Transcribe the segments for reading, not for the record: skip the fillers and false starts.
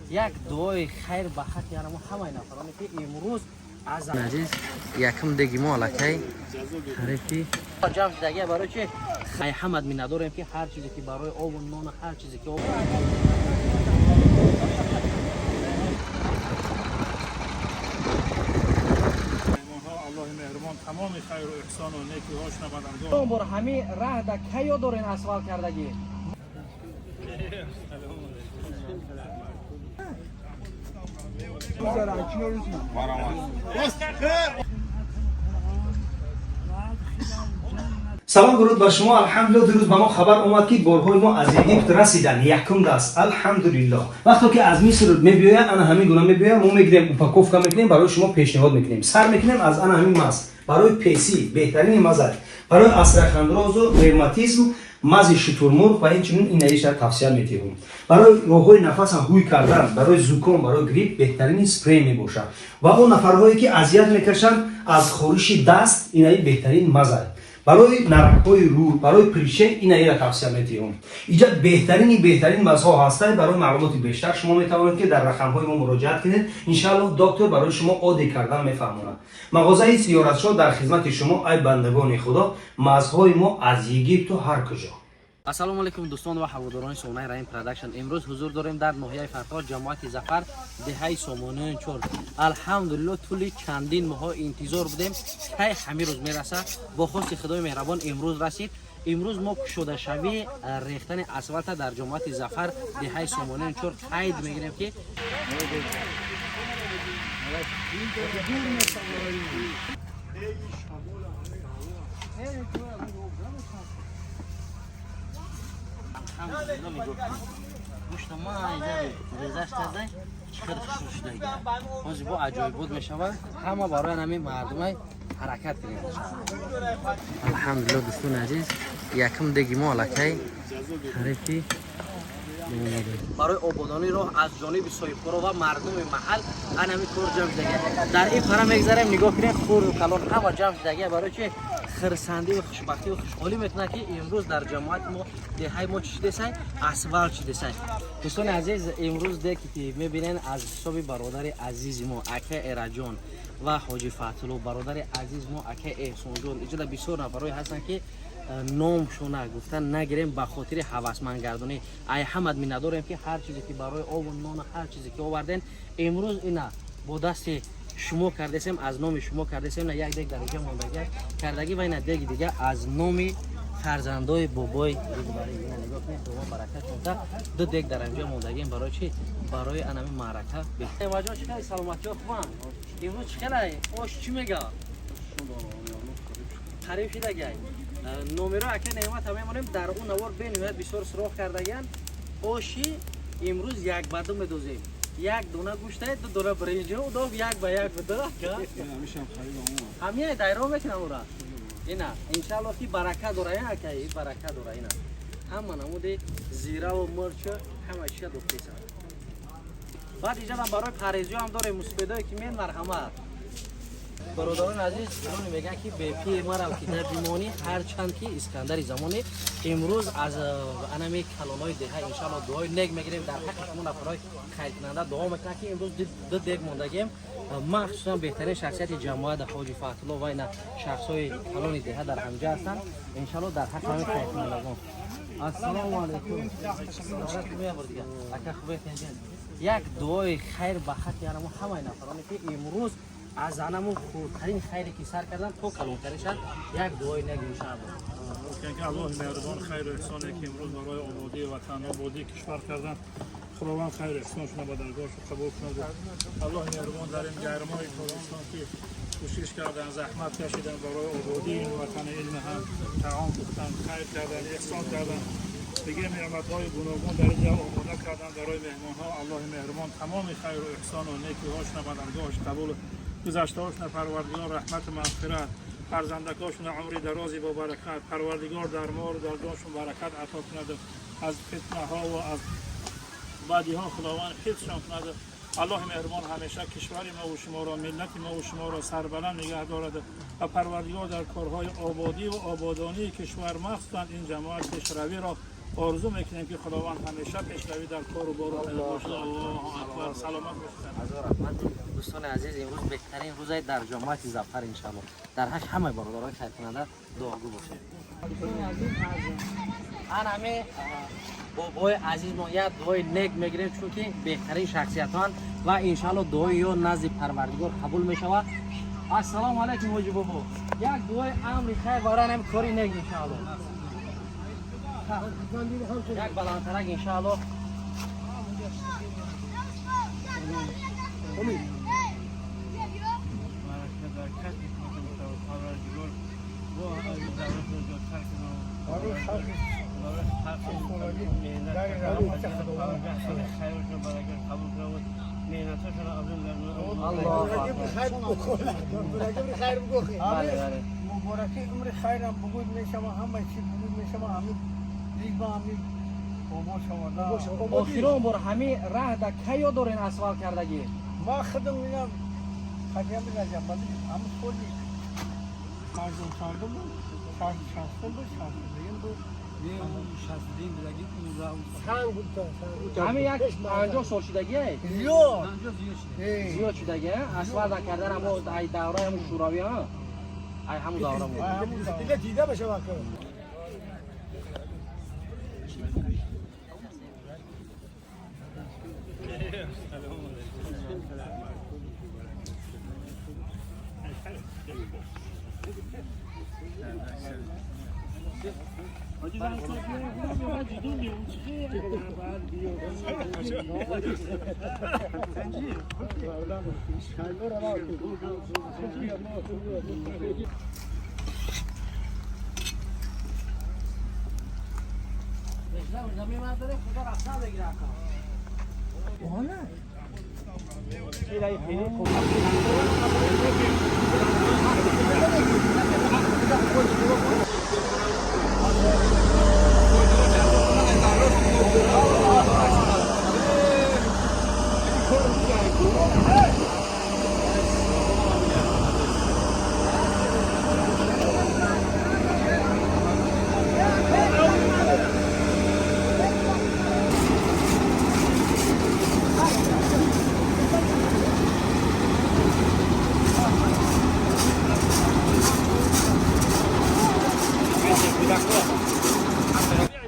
Як дуои хайр ба ҳаққи ҳама ҳамаи нафароне, ки имрӯз аз азиз якум деги мо аллакай тарифи ҷамъ шудагия. Барои чи ай ҳамад миннатдорем, ки ҳар чизе ки барои обу нону ҳар чизе ки Меҳмонҳо, Аллоҳи меҳрубон тамоми хайру эҳсону некиҳошона ба даргоҳ бор ҳамин раҳда кайё дорен асфалт кардагӣ. Салом, дуруд ба шумо. Алҳамдулилло, дирӯз ба мо хабар омад, ки борҳои мо аз Египт расиданд, якум даст. Алҳамдулилло, вақто ки аз Миср мебиёяд, ана ҳамин гуна мебиёяд. Мо мегирем, упаковка мекунем, барои шумо пешниҳод мекунем. Сар мекунем аз ана ҳамин маз барои песӣ, беҳтарини маза барои остеохондрозу ревматизм, мази шутурмурғ ва инчунин инаиша тавсия метиҳем. Барои роҳҳои нафаса ҳуй кардан, барои зуком, барои грипп беҳтарини спрей мебошад. Ва он нафарҳое ки азият мекашанд аз хориши даст, инаи беҳтарин маза барои наракҳои рӯ, барои прыщи, инаира тавсия метиҳем. Иҷа беҳтарини беҳтарин мазҳо ҳастанд. Барои маълумоти бештар шумо метавонед, ки дар рақамҳои мо муроҷиат кунед. Иншааллоҳ, доктор барои шумо оддӣ кардан мефаҳмонад. Мағозаи Сиёратшо дар хизмати шумо, ай бандагони Худо. Мазҳои мо аз Египту ҳар куҷо. Ассалому алайкум, дӯстон ва ҳаводорони сомонаи Раим Продакшн. Имрӯз ҳузур дорем дар ноҳияи Фархор, ҷамоати Зафар, деҳаи Сомониён чор. Алҳамдулилло, тӯли чандин моҳҳо интизор будем, кай ҳамин рӯз мераса. Бо хости Худои меҳрабон имрӯз расид. Имрӯз мо кушодашавии рехтани асфалта дар ҷамоати Зафар, деҳаи Сомониён чор қайд мегирем, ки алҳамдулилло, нигоҳ кунед, гӯшта майда резаш карда, чӣ хеле хушрӯ шудага. Ҳозир бо аҷоибот мешавад. Ҳама барои ҳамин мардумай ҳаракат кунем. Алҳамдулилло, дӯстони азиз, якум деги мо аллакай тарифи барои ободонии роҳ аз ҷониби соҳибкоро ва мардуми маҳал ан ҳамин кор ҷамъ шудагия. Дар ин пара мегзарем, нигоҳ кунем, хурду калон ҳама ҷамъ шудагия. Барои чи хирсандӣ ва хушбахтӣ ва хушҳолӣ мекунад, ки имрӯз дар ҷамоати мо, деҳаи мо чӣ шудесай? Асфалт шудесай. Дӯстони азиз, имрӯз деки ки мебинен, аз ҳисоби бародари азизи мо ака Эраҷон ва ҳоҷи Фатулло, бародари азиз мо ака Эҳсонҷон. Иҷода бисёр нафарҳое ҳастанд, ки номшона гуфтан нагирем ба хотири ҳавасмандгардонӣ. Ай ҳамад миннатдорем, ки ҳар чизе ки барои обу нону ҳар чизе ки оварден, имрӯз ина бо дасти шумо кардесем, аз номи шумо кардесем. На як дег дар инҷа мондагӣ кардагӣ ва ина деги дига аз номи фарзандои бобои. Ина нигоҳ кунед, Худо баракат шонта. Ду дег дар инҷа мондагием. Барои чи? Барои анами маърака. Ваҷон, чӣ хеле саломатиё хубанд? Имрӯз чӣ хеле ош чӣ мега? Қариб шидагай. Номеро ака Неъмата мемонем. Дар он навор бениҳоят бисёр суроғ кардагиан. Оши имрӯз як ба ду медозем: як дона гӯшта, ду дона биринҷо, доб як ба як буда. Ҳамия дайро мекунам ура. Ина, иншаалло, ки барака дора, ака, барака дора. Ина ҳама намуди зираву мурча, ҳама чиша дохтеса. Баъд иҷадам барои парезиё ҳам дорем, мусбедое ки мен. Марҳамат, бародарони азиз. Чуноне мегӯянд, ки бепир марав, ки дар бимонӣ, ҳарчанд ки Искандари замоне. Имрӯз аз анами калонои деҳа, иншаалло, дуои нек мегирем дар ҳаққи шумо. Нафарҳои хайркунанда дуо мекунанд, ки имрӯз ду дег мондагем. Махсусан беҳтарин шахсияти ҷамоат ҳоҷи Фатулло ва ина шахсҳои калони деҳа дар ҳамҷа ҳастанд. Иншаалло, дар ҳаққи ҳамин хайркунандагон. Ассалому алайкум, ака, хубе? Як дуои хайр ба ҳаққи ҳама ҳамаи нафароне, ки имрӯз аз анамун хурдтарин хайре ки сар кардан то калонтаришад, як дуои нек, иншаалло. Ки Аллоҳи меҳрубон хайру эҳсоне ки имрӯз барои ободии ватан, ободии кишвар кардан, Худованд хайру эҳсоншона ба даргоҳашо қабул кунад. Аллоҳи меҳрубон дар ин гармои тобистон ки кӯшиш кардан, заҳмат кашидан барои ободии ин ватани илми ҳам таом пухтан, хайр кардан, эҳсон кардан, дигар неъматҳои гуногун дар инҷа омода кардан барои меҳмонҳо, Аллоҳи меҳрубон тамоми хайру эҳсону некиҳошона ба даргоҳаш қабул, гузаштаҳошона Парвардигор раҳмату мағфират, фарзандакошона умри дарози бо баракат, Парвардигор дар молу дар ҷоншон баракат ато кунад, аз фитнаҳо ва аз бадиҳо Худованд ҳифзшон кунад. Аллоҳи меҳрубон ҳамеша кишвари мову шуморо, миллати мову шуморо сарбаланд нигаҳ дорад ва Парвардигор дар корҳои ободӣ ва ободонии кишвар, махсусан ин ҷамоат, пешравиро Орзу мекунем ки Худованд ҳамеша пешравӣ дар кору бору бошад. Аллоҳу акбар. Саломат бошед. Ҳазор раҳмат. Дӯстони азиз, имрӯз беҳтарин рӯзае дар ҷамоати Зафар, иншаалло. Дар ҳаққи ҳамаи бародарони хайркунанда дуогӯ бошед. Дӯстони азиз, аз ҳаме бобои азизмон як дуои нек мегирем, чунки беҳтарин шахсиятҳоанд ва иншаалло дуои ё назди Парвардигор қабул мешавад. Ассалому алайкум, ҳоҷи бобо. Як дуои амри хайр барои ҳамин кори нек, иншаалло. Як баландтарак, иншаалло. مبارکی عمر خیرم بگوید میشم همه چی بگوید میشم همین لیگ با همین بابا شما. Охирон бор ҳамин раҳ да кай ёд дорен асфалт кардагӣ? ما خودم اینا خدیه رجب ولی همون سالی پنجم چندم بود، شصتم بود، 62ام بود. Ҳамин як 50 сол шудагие? زیاد. Зиёд шудагие асфалт накардан. Ҳамо ай давраи ҳамун шӯравӣ, ҳа, ай ҳамун давра буд. دیگه دیده بشه وقت.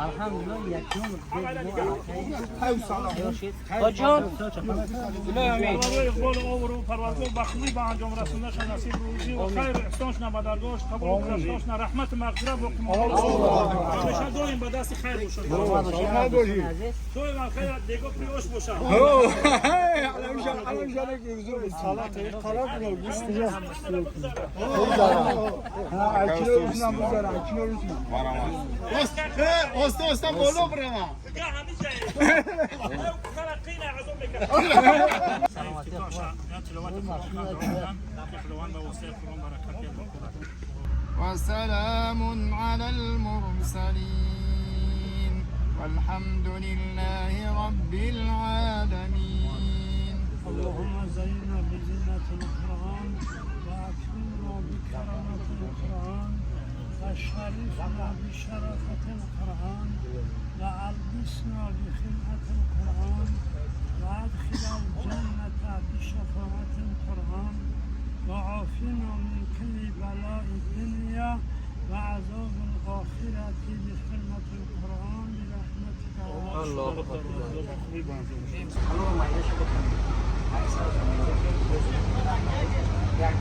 Алҳамдулилла, якум. Ҳоҷон, Барои иқболу обрӯ Парвардигор ба хубӣ ба анҷом расондаша насиб, рӯзӣ ва хайру эҳсоншона ба даргоҳаш қабул гузаштошна, раҳмату мағфират боқӣ монда, ҳамеша доим ба дасти хайр бошад, доим хайр дего приош бошад. Оста оста боло брама. Тиловати Қуръон кардан, ки Худованд ба воситаи Қуръон баракат диҳад. وسلام على المرسلين والحمد لله رب العالمين. اللهم زينا بزينة القرآن وأكرمنا بكرامة القرآن وشرفنا بشرافة القرآن وألبسنا بخلعة القرآن وأدخل الجنة بشفاعة القرآن وعافنا من كل بلاء الدنيا وعذاب الآخرة بحرمة القرآن برحمتك. الله أكبر. Як